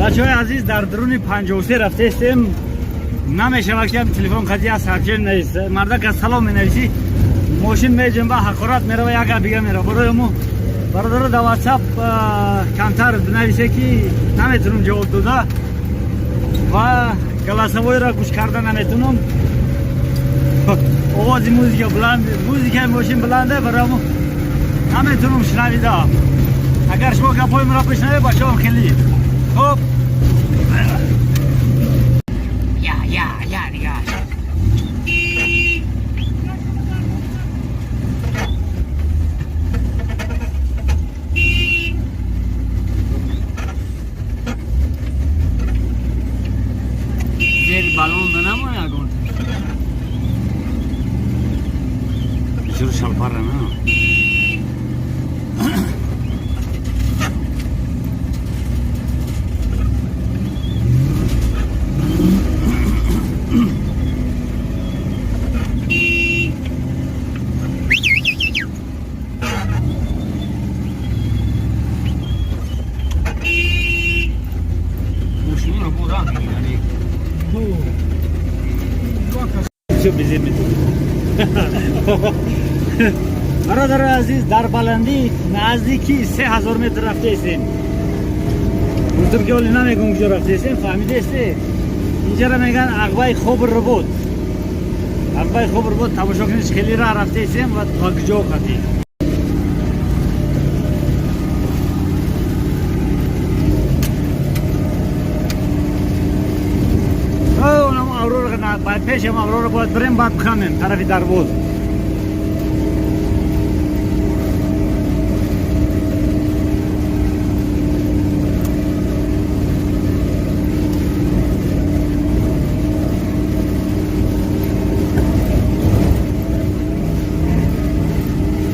Бачаҳои азиз, дар дуруни 53 рафтаистем. Намешавад ки телефон қадия сообщение нависа. Мардака салом менависӣ, мошин меҷунба, ҳақорат мерава, як гап дига мерава. Барои мо бародаро дар WhatsApp камтар бинависе, ки наметунам ҷавоб дода ва голосовойро гӯш карда наметунам. Овози музика буланд, музикаи мошин буланде, барои мо наметунам шунавида. Агар шумо гапҳои маро бишнавед, бачаҳом хеле хуб. Я, я, я, я. Зери баллон намоя ягон. Чур шалпара на. Мошинро буран яъне. Всё безе метавонӣ. Бародари азиз, дар баландӣ наздики 3000 метр рафтаистем. Гуфтам, ки ҳоли намегум куҷо рафтаистем, фаҳмидаисте. Инҷара меган Ағбаи Хобр Рубот. Ағбаи Хобр Рубот, тамошо кунед, хеле раҳ рафтаистем ва то куҷо қатӣ. Онам Аврора, пешам Аврора бояд бирем, баъд бихамем тарафи Дарвоз.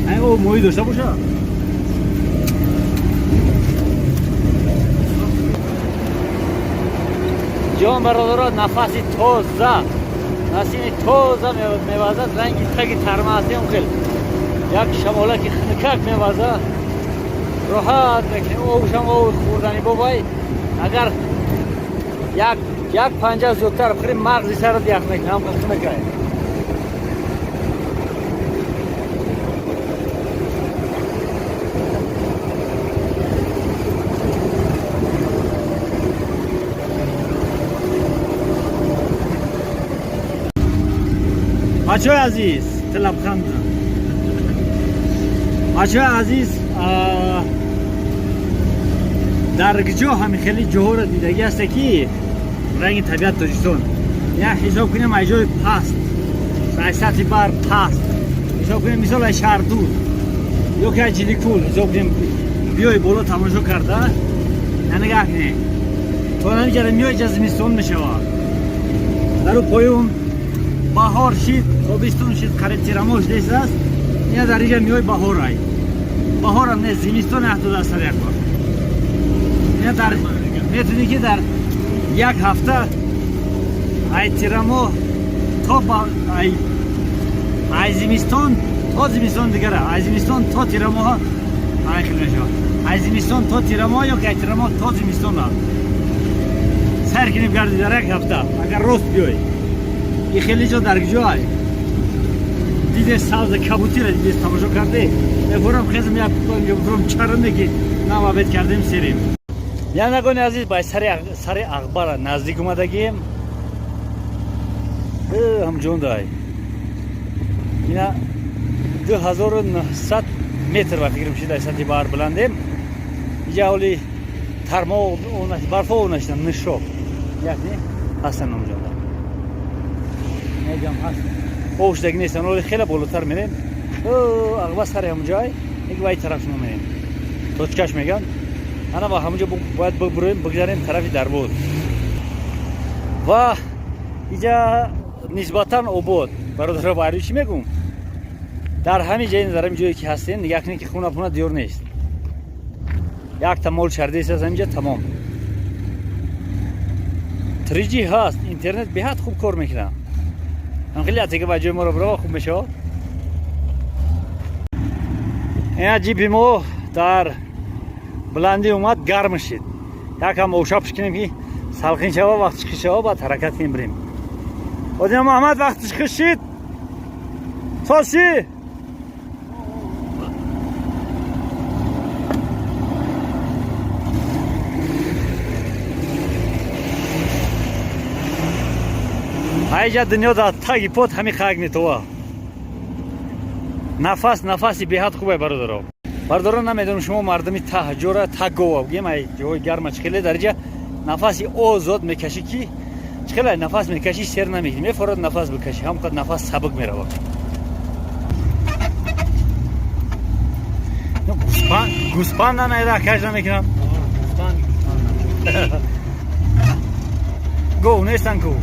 Ай, о моҳӣ дошта боша. Ҷон бародаро, нафаси тоза, насими тоза мевазад, ранги таги тарма ҳастем, хел як шамолаки хунукак мевазад, роҳат мекунем. Обушам оби хӯрдани бобай, агар як як панҷа зиёдтар бихӯрем, мағзи сарат ях мекунам, ҳам хунукай. Бачаҳои азиз, лабханд. Бачаҳои азиз, дар куҷо ҳами хеле ҷоҳоро дидагӣ ҳасте, ки ранги табиат Тоҷикистон, як ҳисоб кунем, аз ҷои паст, аз сатҳи баҳр паст ҳисоб кунем, мисол аз Шаҳрдур ё ки аз Ҷиликул ҳисоб кунем, биёй боло тамошо карда, нанигаҳ кунем, то намиҷара миёй, ҷа зимистон мешавад, дару поён баҳор шид, тобистон шид, қариб тирамоҳ шудааст. Ина дар инҷа миёй, баҳорай, баҳорам не, зимистон 70% як бор. Ина дар метавонӣ, ки дар як ҳафта ай тирамоҳ то ай зимистон то зимистон дигара, ай зимистон то тирамоҳ ай хел мешавад, ай зимистон то тирамоҳ ё ки ай тирамоҳ то зимистон сайр кунем, гарди дар як ҳафта, агар рост биёй. И хеле ҷо дар куҷо ай диде? Сабза кабутира диде, тамошо карде? Мефурам, хезм, як бурам, чаронде ки нам обед кардем, серем. Бинандагони азиз, ба сари Ағбара наздик омадагием. Ҳамҷондай ина 2900 метр ба фикрам шида сатҳи баҳр баландем. Иҷа ҳоли тармо, барфо нашидан, нишо як не ҳастан, ҳамҷонда неҷам ҳаст, об шудаги нестан. Ҳоли хеле болотар мерем, Ағба сари ҳамҷай, як вай тараф шумо мерем, точкаш меган. Ана ба ҳамунҷо бояд бибуроем, бигзарем тарафи Дарвоз. Ва иҷа нисбатан обод, бародаро. Барои чӣ мегум? Дар ҳамин ҷои, дар ҳамин ҷое ки ҳастем, нигоҳ кунед, ки хуна пуна диёр нест, якта мол шардест аз ҳаминҷа, тамом. 3G ҳаст, интернет беҳад хуб кор мекунад. Ҳам хеле атега ба ҷои моро бирава, хуб мешавад. Ина ҷипи мо дар баландӣ омад, гарм шид. Якам овша пишкинем ки салқин шава, вақтиш хиш шава, баъд ҳаракат кунем бирем. Одина Муҳаммад вақтиш хиш шид. Соз ши? Айҷа дунё дар таги пот ҳами хак метова. Нафас нафаси беҳад хубе бародаро. Бародаро намедонам шумо мардуми таҳ ҷора тагова бигем ай ҷои гарма чӣ хеле дар ҷа нафаси озод мекашӣ ки чӣ хеле нафас мекашӣ сер намекунӣ мефорад нафас бикашӣ ҳамқад нафас сабук меравад. Гӯспанда найда каш намекунам. Гов нестан ку.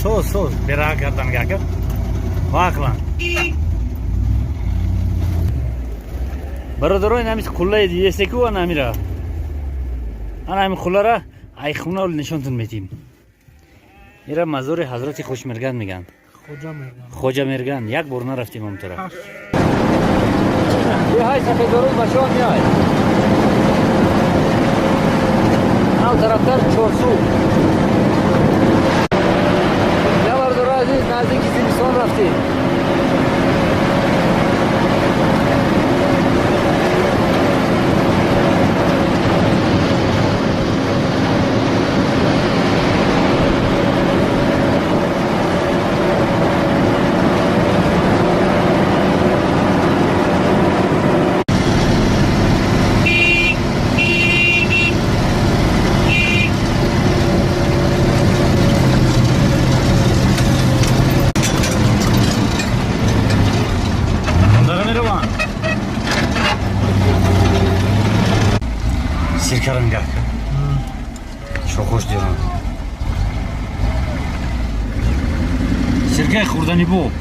Соз соз бераҳа кардан гака. Вақлан. Бародаро ин ҳамис қуллаи дидесте ку ана ҳамира. Ана ҳамин қуллара айхуна нишонтон метим. Ира мазори ҳазрати Хушмерган меган. Хоҷа Мерган. Як бор нарафтим ҳамтора. Биҳай сафедору башон миай. Ав тарафтар Чорсу. Я бародаро азиз наздики зимистон рафтем. Сиркарангак. Шохош деран. Сиркаи хӯрдани боб.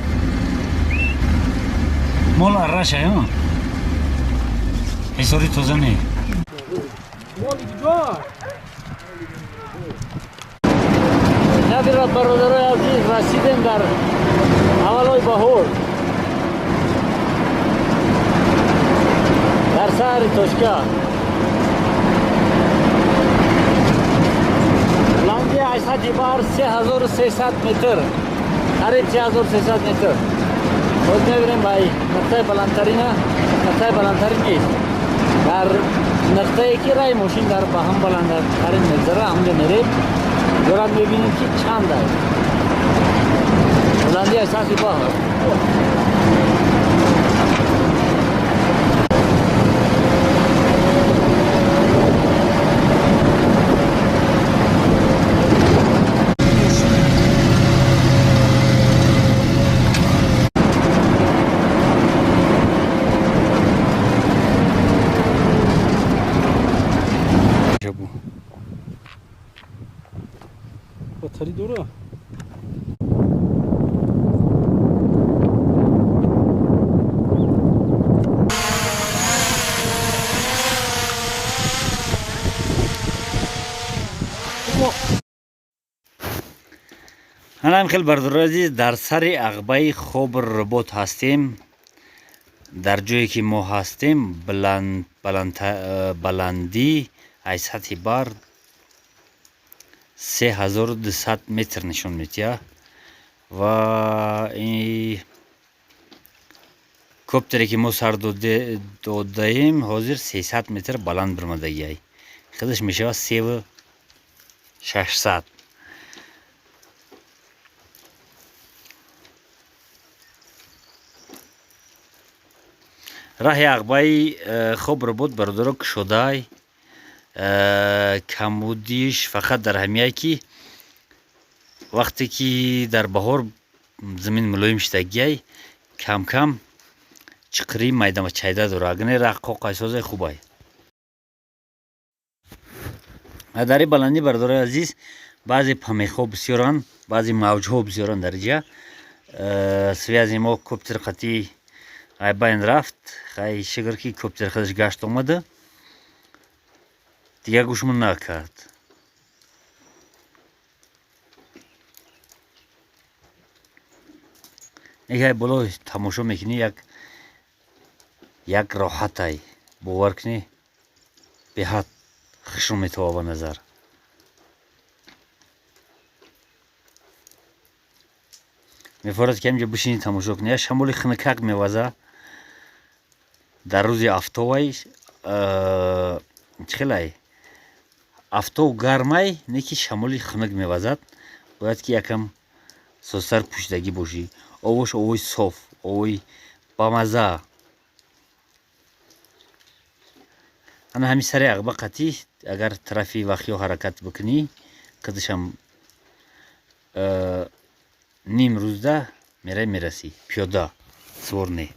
Мол арраша, ё? Ҳисори тоза не. Набирад бародарои азиз, расидем дар аввалои баҳор. Дар саҳри Тошка. Баландии аз сатҳи баҳр 3300 метр. Қариб 3300 метр. Боз мебинем ба нуқтаи баландтарина, нуқтаи баландтарин нест. Дар нуқтае ки раи мошин дар ба ҳам баландтарин мегзара, ҳамҷо мерем. Дорад мебинем ки чанд аст. Баландии аз сатҳи баҳр. Батари дора. Ҳанам хел бародарои азиз дар сари ағбаи Хобр Рубот ҳастем. Дар ҷое ки мо ҳастем баландӣ аз сатҳи баҳр 3200 метр нишон медиҳад ва коптере ки мо сар додаем ҳозир 300 метр баланд баромадагиай. Худаш мешавад 3600. Раҳи ағбаи Хобр Рубот бародаро кушодай. Камбудиш фақат дар ҳамияе ки вақте ки дар баҳор замин мулоим шидагиай кам-кам чиқирии майдамачайда дорад. Агар не раҳ қоқайсозай хубай. Дар ин баландӣ бародарои азиз баъзе памехҳо бисёранд, баъзе мавҷҳо бисёранд дар инҷа. Связи мо коптер қатъи айбайн рафт. Хай шукр ки коптер худаш гашт омада. Дигар гӯшмон накард. Егай боло тамошо мекунӣ як роҳатай. Бовар кунӣ, беҳад хушрӯ метова ба назар. Мефорад ки ҳамҷо бишинӣ, тамошо кунӣ. Як шамоли хунукак меваза дар рӯзи афтовай. Чӣ хелай, афтов гармай, не ки шамоли хунук мевазад. Бояд ки якам созтар пӯшидагӣ бошӣ. Овош овои соф, овои бамаза. Ана ҳамин сари ағба қатӣ агар тарафи Вахиё ҳаракат бикунӣ, қидишам ним рӯзда мерай, мерасӣ, пиёда, сувор не.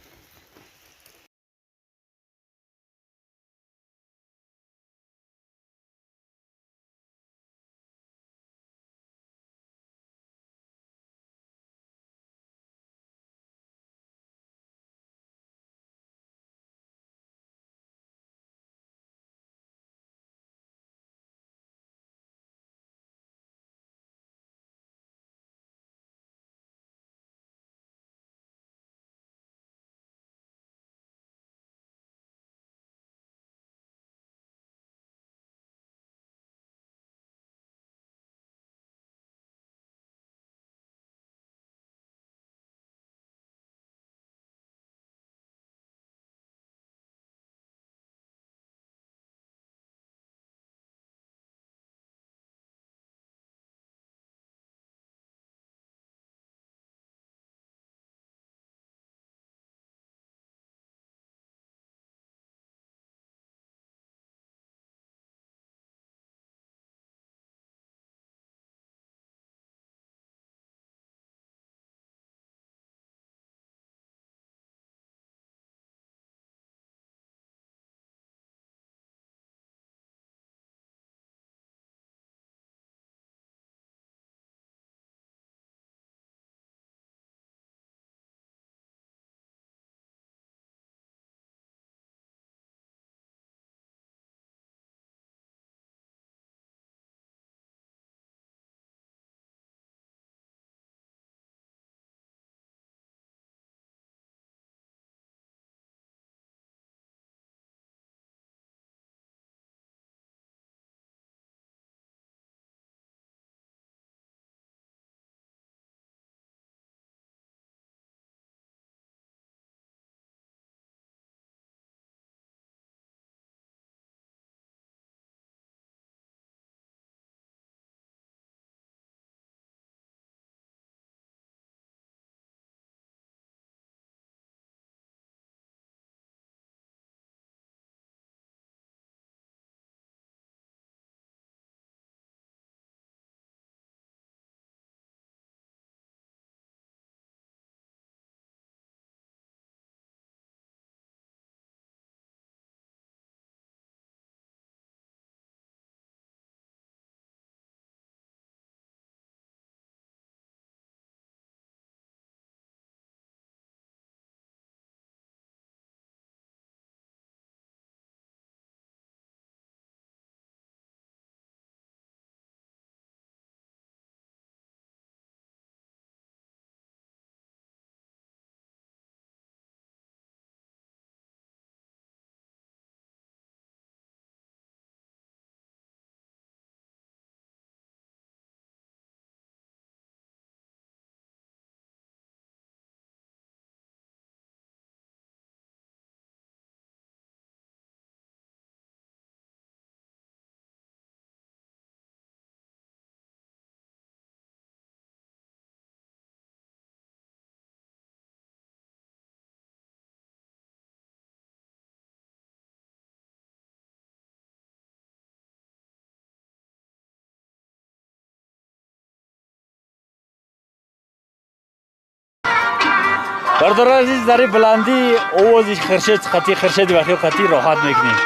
Бародари азиз, дар баландӣ овози хуршед қатӣ, хуршеди Вахиё қатӣ роҳат мекунем.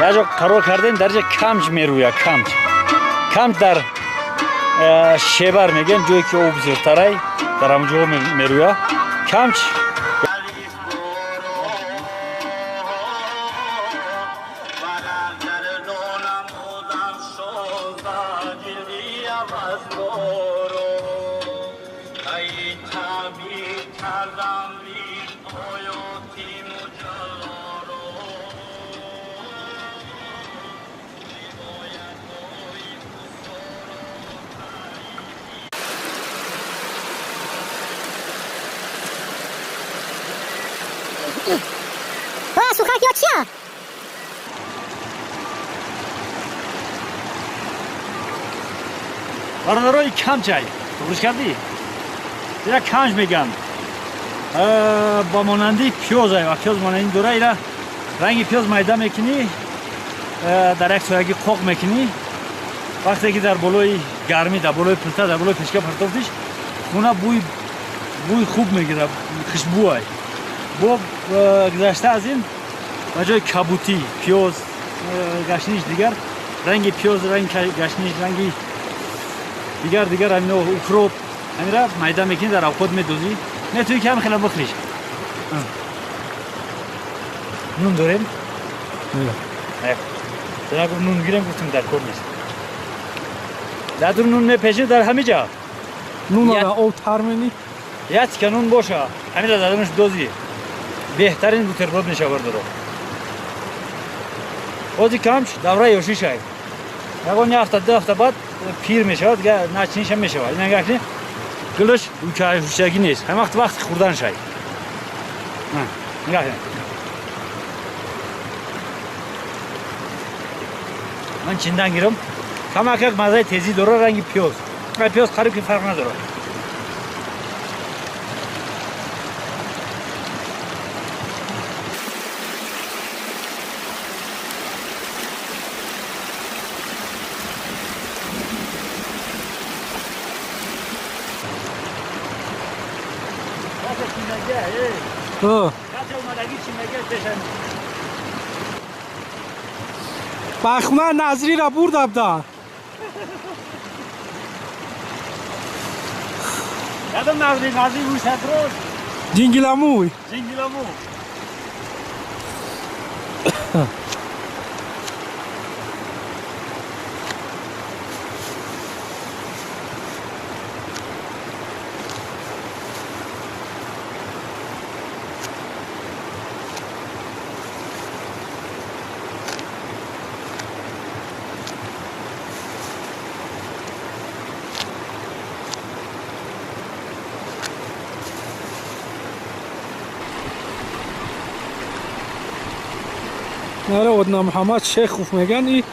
Як ҷо қарор кардем, дар ҷо камч мерӯяд, камч. Камч дар шебар мегӯем, ҷое ки об бисёртарай, дар ҳамон ҷо мерӯяд. Камч. Сухак ё чия? Бародарои камчай, гӯш кардӣ? Ира камч меган. Ба монанди пиёз ва пиёз монанди дора ира ранги пиёз майда мекунӣ, дар як сояги қоқ мекунӣ. Вақте ки дар болои гармӣ, дар болои пилта, дар болои печка партофтиш, хона бӯи хуб мегирад, хушбӯай. Бо гузашта аз ин ба ҷои кабутӣ, пиёз, гашниш дигар, ранги пиёз, ранги гашниш, ранги дигар ҳамино укроп, ҳамира майда мекунӣ, дар авқот медозӣ, метавонӣ ки ҳам хела бихӯриш. Нун дорем? Зана гуфт нун гирем, гуфтем дар кор нест. Дар дур нун мепечем дар ҳами ҷа. Нун об тар менӣ? Як тика нун боша, ҳамира дарунаш дозӣ. Беҳтарин бутерброд мешава бардоро. Ози камч давраи ёшишай. Ягон як ҳафта, ду ҳафта баъд пир мешавад, начинишам мешавад. Ин агар гулаш ҳушягӣ нест. Ҳам вақт вақти хӯрданшай. Нигоҳ кунед. Ман чиндан гирам. Камак як маззаи тезӣ дора, ранги пиёз. Пиёз қариб ки фарқ надорад. Ба хона назриро бурда буда. Ядам назри, назри мӯй сатрош. Ҷингиламӯй. Ҷингиламӯ. Наре одна Муҳаммад Шехов меган и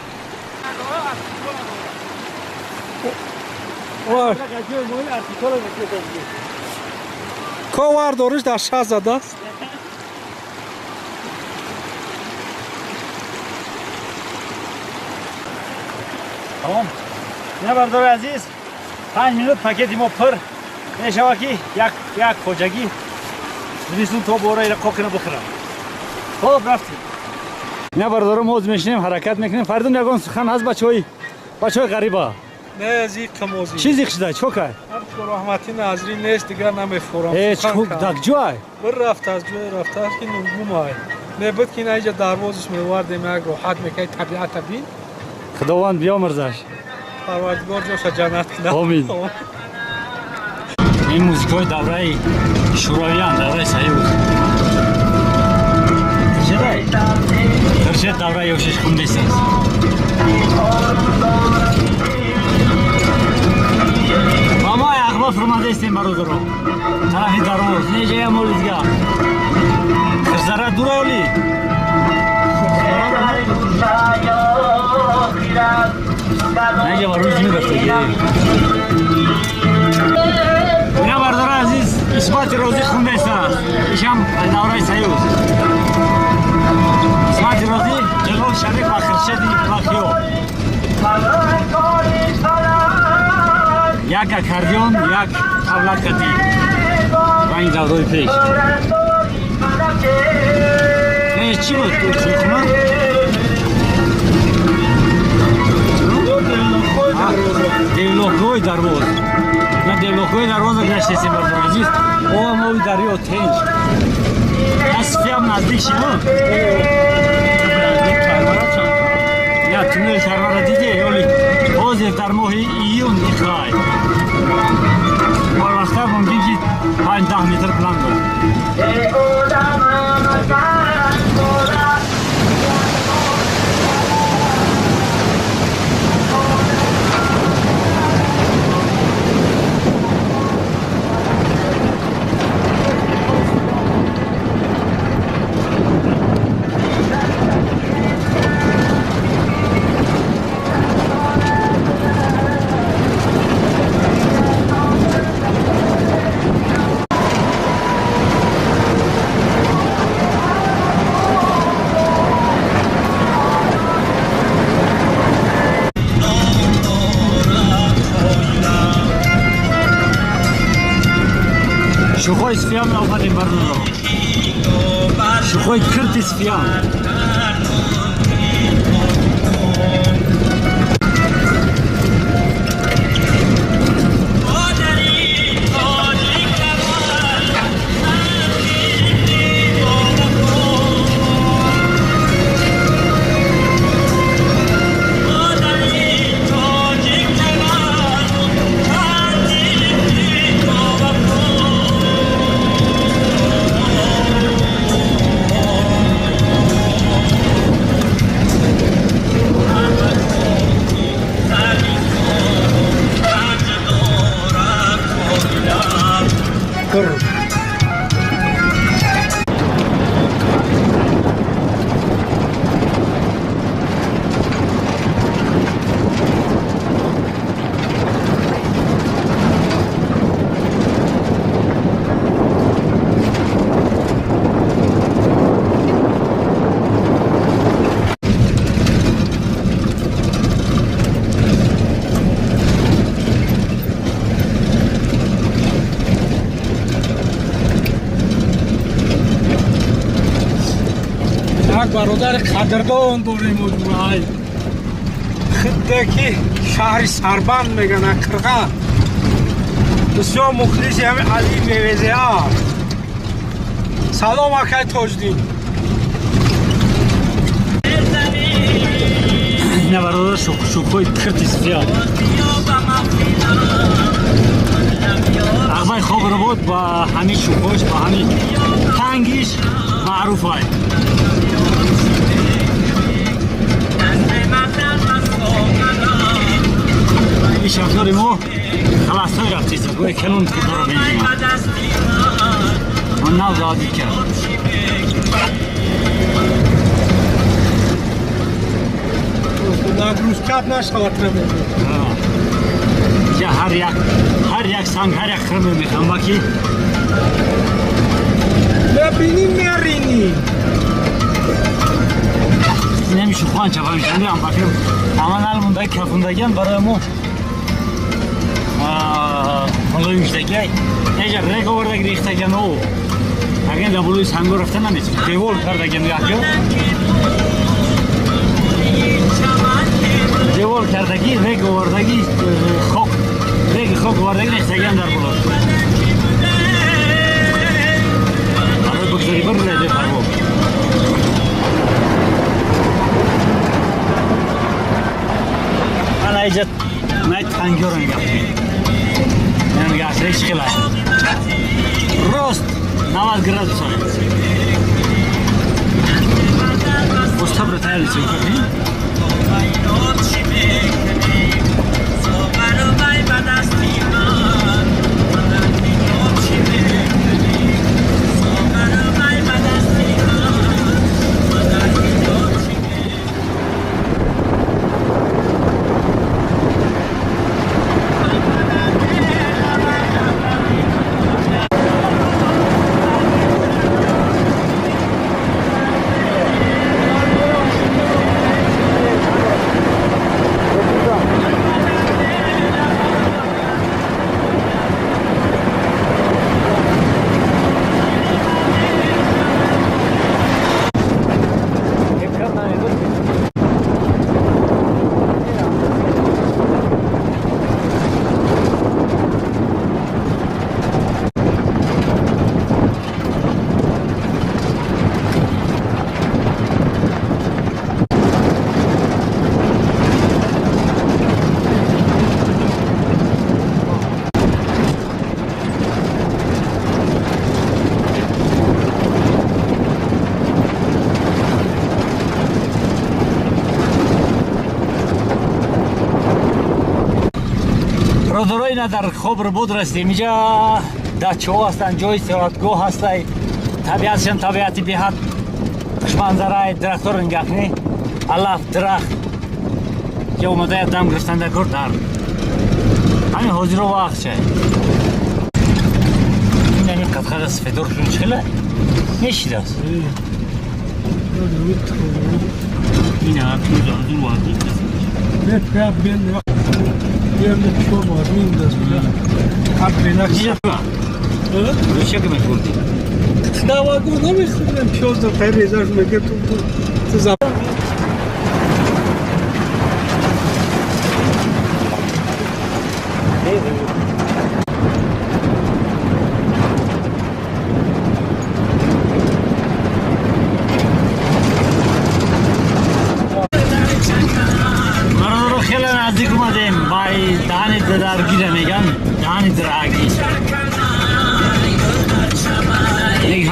ковар дориш дар шаҳ задааст. Тамом. Ина бардори азиз, 5 минут пакети мо пур мешавад ки як хоҷагӣ зимистон то бора ира қоқина бихӯрам. Хоб рафтем. Ина бардорам ҳоз мешинем, ҳаракат мекунем. Фаридун ягон сухан ҳаст бачаҳои ғариба? Не, зиқам озӣ. Чӣ зиқ шуда? Чӣ кар? Раҳмати назрӣ нест, дигар намефорам. Дар ҷой? Бир рафт аз ҷой рафтааст ки гумай. Не буд ки ина иҷа дарвозаш мевардем, як роҳат мекард табиата бин. Худованд биёмурзаш. Парвардигор ҷоша ҷаннат кунад. Омин. Ин музикаҳои давраи шӯравиян, давраи Союз. Хуршед давраи ёшиш хундест. Ба мо ағба фурмадаистем бародаро. Тарафи дарвоз, неҷая моли дига. Хирзара дура оли? Неҷа ба рӯз мерафтаги. Ина бардора азиз, исбати розӣ хундест аст. Ишам давраи Союз. Исмати розӣ, Ҷалол Шариф ва Хуршеди Вахиё. Як аккордеон, як тавлак кадӣ. Ранги даврои пеш. Не, чӣ буд? Хона? Девлоқгоҳи дарвоз. На девлоқгоҳи дарвоза гаштесем бардор азиз. Оам оби дарё тенҷ. Асфиам наздик шиду. Я туннел Карвара диде, оли ҳозир дар моҳи июн иқрай. Барвақта мумкин ки 5-10 метр план дорад. Шухои Сфиам омадем, бародаро. Шухои кирти Сфиам. Бародари қадрдон дорем, ай хидде ки шаҳри Сарбанд меган, Қирға, бисёр мухлиси ҳами Али Мевезеа. Салом, акай Тоҷдин. Ина, бародар, шухои кирти Сфиам. Ағбай Хобробод ба ҳамин шухош, ба ҳамин тангиш маъруф ай. Ин шофёри мо халасҳои рафтист, гӯя калон дора бензина. Он нав заводид кард. Нагрузкат нашавад. Инҷа ҳар як санг, ҳар як хирме мехамба ки Мебинӣ, меринӣ. Инами шухан чапа мешанди амбаки ама налмондаги кафундагиам барои мо мулоим шудагиай. Неҷа рег овардаги рехтагиан, о агар дар болои санго рафта наметавон, девор кардагиан, яко девор кардаги, рег овардаги, хок, реги хок овардаги рехтагиан дар боло барои бигзори бирре бепарво. Ана иҷа най тангиёро нигоҳ кунед, нигоҳ кунед, чӣ хел рост 90 градус ай. Остабро тайёр кунед. Бародаро, ина дар Хобрбуд расидем. Инҷа дачаҳо ҳастанд, ҷои истироҳатгоҳ ҳастай. Табиатшан табиати беҳад хушманзарай. Дарахтҳоро нигоҳ кунӣ, алаф, дарахт ки омада дам гирифтанда кор дар ҳамин ҳозиро вақт шай. Ин ҳамин қадқада сафедор шун чӣ хела мешидааст. Ина.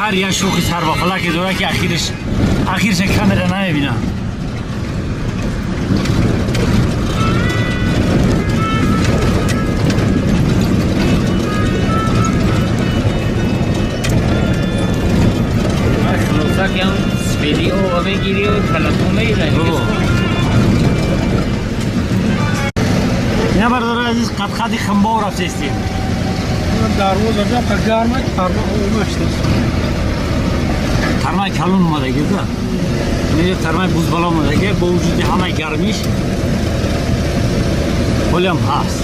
Ҳар як шӯхи сарбафалаке дорад ки ахирша камера намебинам. Хулоса сфери ова мегири калату меирани. Ина бардори азиз қадқади химбов рафтестем. Дарвоза бяқа гарма тарма омаштаст. Тармаи калон омадаги да. Инҷо тармаи бузбало омадаги бо вуҷуди ҳамаи гармиш ҳолиам ҳаст.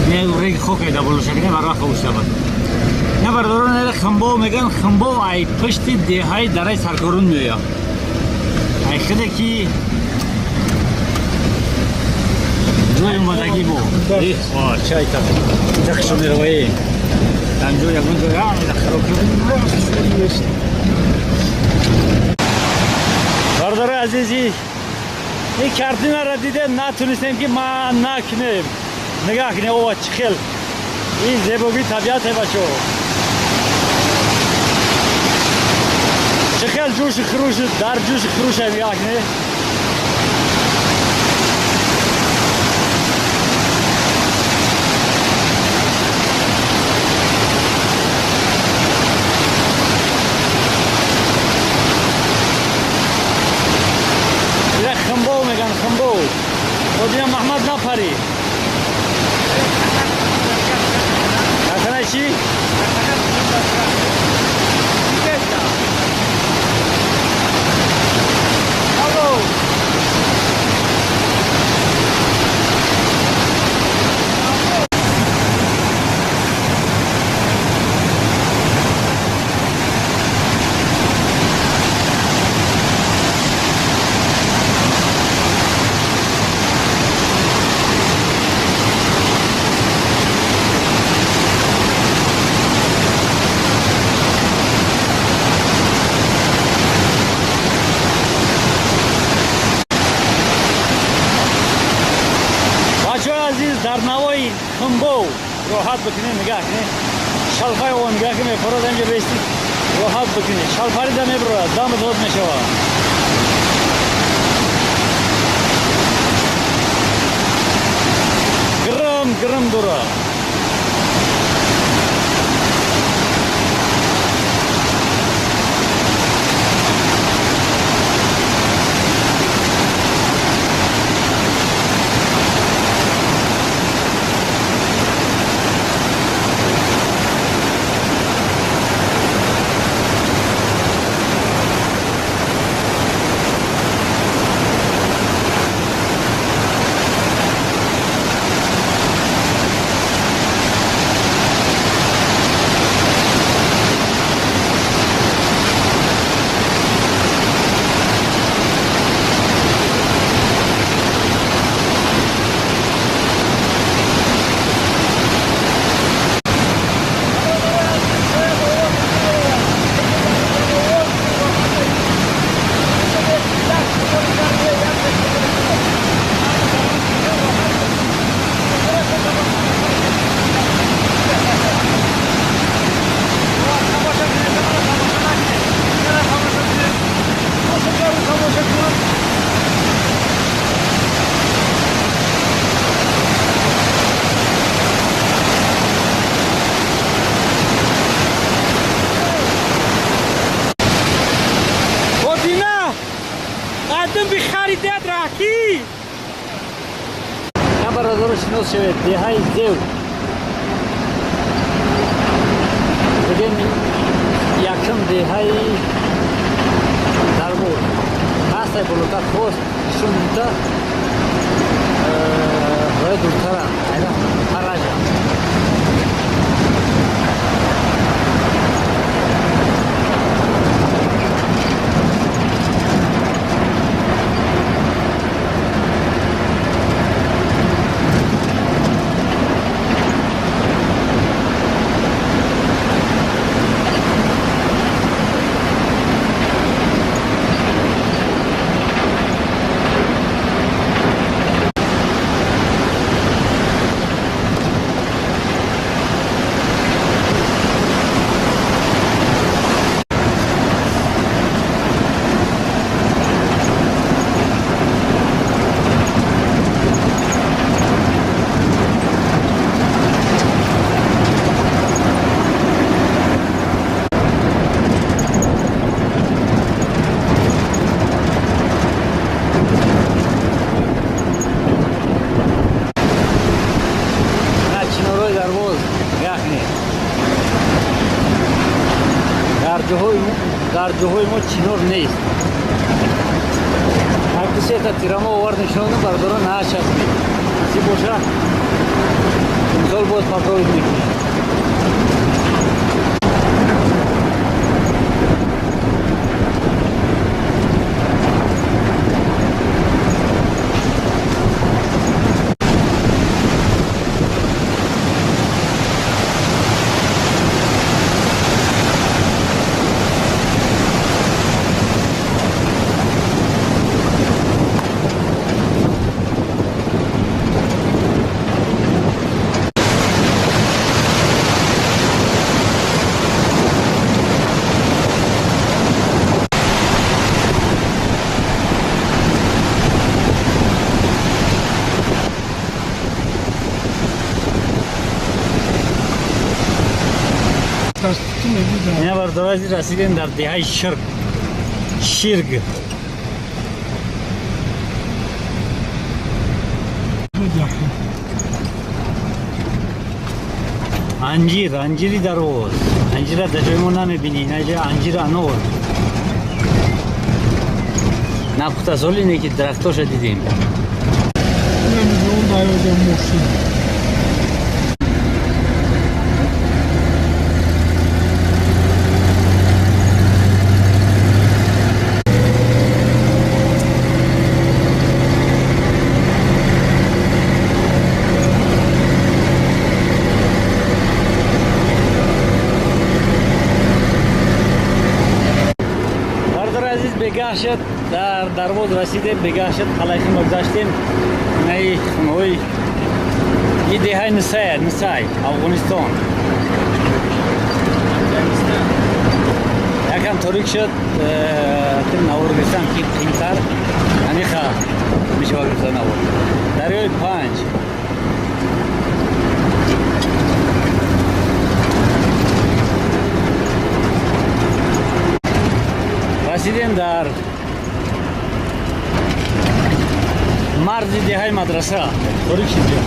Не реги хок айда боло шакне барва хобуш шавад. Не бардорон эра химбов меган химбов ай пушти деҳаи дараи саркорун меояд. Ай хиде ки ҷои омадагӣ бо. Чай та. Тақшо меравае. Танҷо ягон ҷой хароки. Бародари азизи, ин картинаро дидем, натунистем ки ман накунем. Нигоҳ кунем, ова чӣ хел. Ин зебогии табиате бачо. Чӣ хел ҷӯши хуруш, дар ҷӯши хуруше нигоҳ кунем. Химбов меган химбов. Одина Маҳмад напарӣ. Хатара чӣ? Азиз дар навои химбов роҳат бикунед, нигоҳ кунед. Шалфаи о нигоҳ кунед, мефорад инҷа бести роҳат бикунед. Шалфарида мебурад, дам дод мешавад. Гирм гирм дорад. Бародаро шинос шавед, деҳаи Зев. Бигем якум деҳаи Дарбор. Ҳастай болотар хост нишон дида. Ва дуртаранд, айна паража. Дар ҷоҳои мо чинор нест. Ҳар ду сета тирамо овард нишону бардора начаспид. Чӣ боша? Имсол боз попробовать мекунем. Ина бардорази расидем дар деҳаи Ширг. Ширг. Анҷир, анҷири дароз. Анҷира дар ҷои мо намебинӣ. Ина ҷои анҷир анор. Напухтасоли не ки дарахтоша дидем. Бегаҳ шуд, дар Дарвоз расидем, бегаҳ шуд, қалайхима гузаштем. Инаи хонаҳои и деҳаи Нисай, Нисай, Афғонистон. Якам торик шуд, навор гирифтам ки қимтар аниха мешава гирифта навор. Дарёи Панҷ. Расидем дар марзи деҳаи мадраса. Торик шуд ҷо.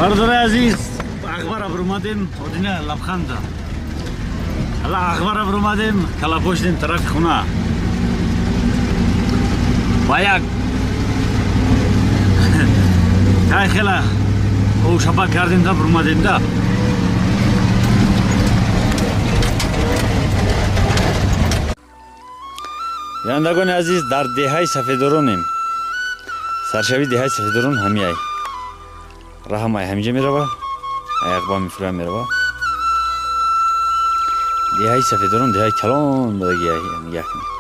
Бародари азиз, Ағбара баромадем, одина лабханда. Ала Ағбара баромадем, калапо шудем тарафи хона. Ба як тай хела ошапа кардем да баромадем да. Бинандагони азиз, дар деҳаи Сафедоронем. Саршавии деҳаи Сафедорон ҳамиай. Раҳамай ҳаминҷа мерава, аяқба мефурӯя мерава. Деҳаи Сафедорон деҳаи калон будагиай, нигоҳ кунед.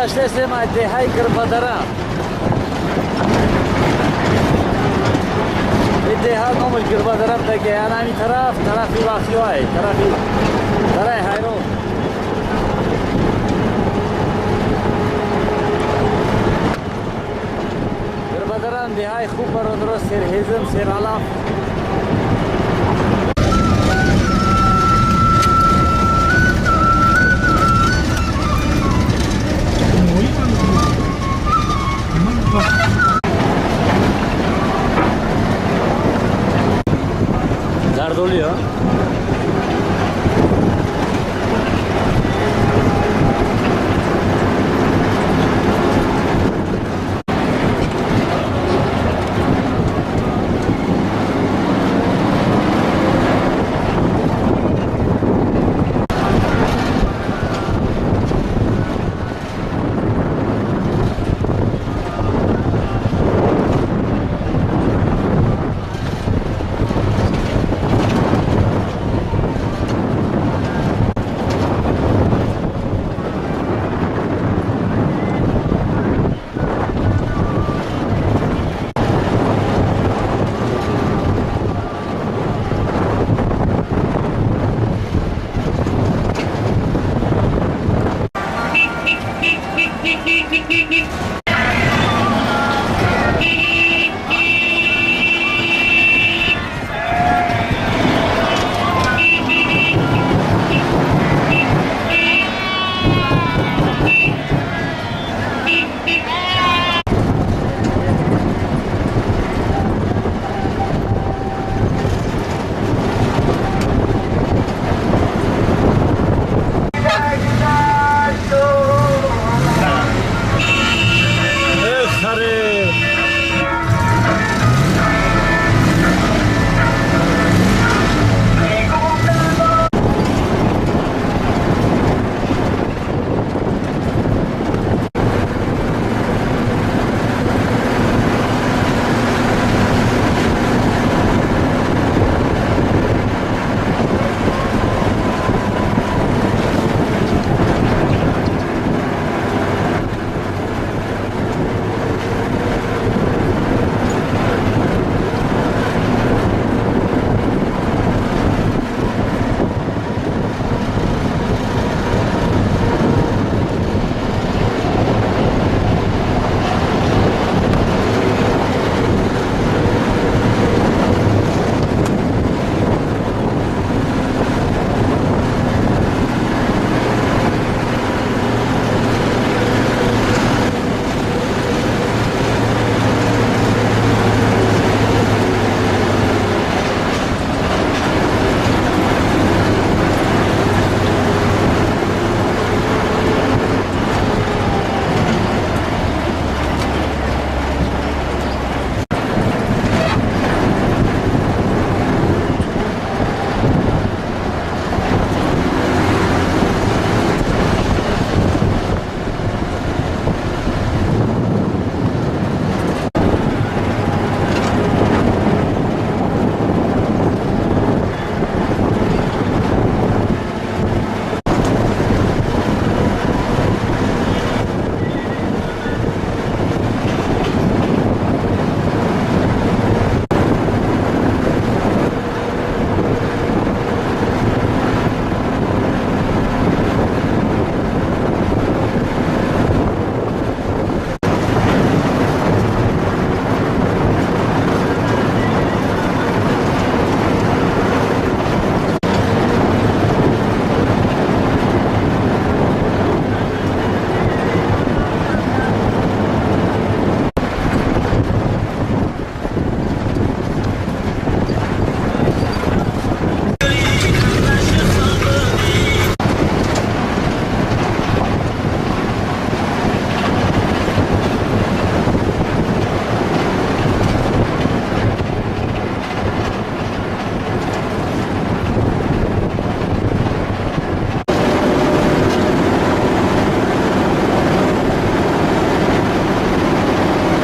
Гузаштаистем аз деҳаи Гирбадара. Ин деҳа номаш Гирбадара будаги. Ана ҳамин тараф, тарафи Вахиёй, тарафи дараи Ҳайрон. Гирбадарам деҳаи хуб, бародаро, серҳезм, сералаф.